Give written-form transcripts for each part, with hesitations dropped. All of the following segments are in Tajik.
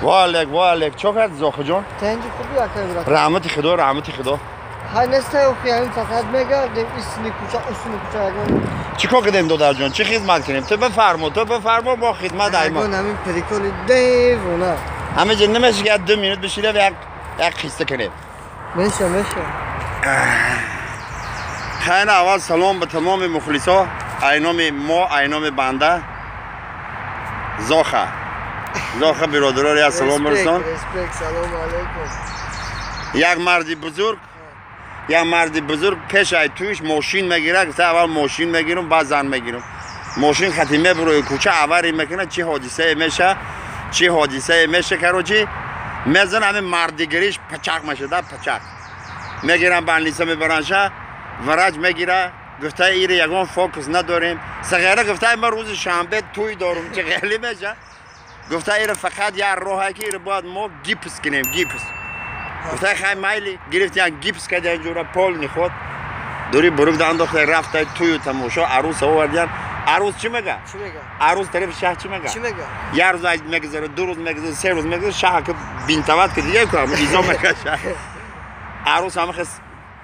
Валек, валек. Чо карди, Зохи ҷон? Тенҷи хуби, акай брат. Раҳмати Худо, раҳмати Худо. Ҳай нестай, охи, ҳамин фақат мегардем истини кӯча, устини кӯча, ягон. Чӣ кор кардем, додарҷон? Чӣ хизмат кунем? Ту бифармо, ту бифармо, мо хидмат аймо. Ягон ҳамин приколи девона. Ҳама ҷо намеши ки як 2 минут бишинем, як қисса кунем? Меша, меша. Хайна, аввал салом ба тамоми мухлисо айноми мо, айноми банда Зоха. Зоха, биродарор, як салом бирсон. Респект, салому алейкум. Як марди бузург, як марди бузург пеш ай туиш мошин мегирад. Гуфта, аввал мошин мегирам, баъд зан мегирам. Мошин хати мебурои кӯча, аварӣ мекунад. Чӣ ҳодисае меша, чӣ ҳодисае меша? Короче, мезана, ҳамин мардигириш пачақ мешада, пачақ мегирам, больница мебаранша. Врач мегира, гуфта, ире ягон фокус надорем. Сағера гуфта, ма рӯзи шанбе туй дорум, чӣ хеле меша? Гуфта, ире фақат як роҳе ки ире бояд мо гипс кунем, гипс. Гуфта, хай, майли. Гирифтиян, гипс кардиан ҷура, полный худ дури бурук андохта, рафта тую тамошо. Арӯс овардиян. Арӯс чӣ мега? Чӣ мега? Арӯс тарафи шаҳ чӣ мега? Чӣ мега? Як рӯз мегузара, 2 рӯз мегузара, 3 рӯз мегузара, шаҳ ки бинтават ки дига ку изо мекаша. Арӯс ҳама хес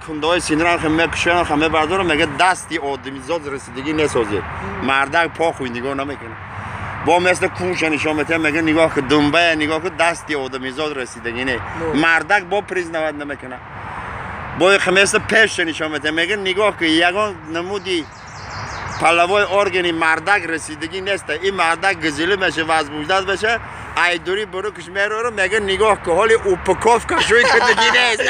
кундаҳои синра хе мекушоян, хе мебардорам, мега, дасти одамизод расидагӣ несозед, мардак похуй, нигоҳ намекунад. Бо мисли кунша нишон метиҳам, мега, нигоҳ ку, думбая нигоҳ ку, дасти одамизод расидагӣ не. Мардак бо признавать намекунад. Бо мисли пешша нишон метиҳам, мега, нигоҳ ку, ягон намуди половой органи мардак расидагӣ неста. Ин мардак гизилӣ меша, возбуждать меша, айдури бурукш мерору, мега, нигоҳ ку, ҳоли упаковка шӯй кардагӣ нест.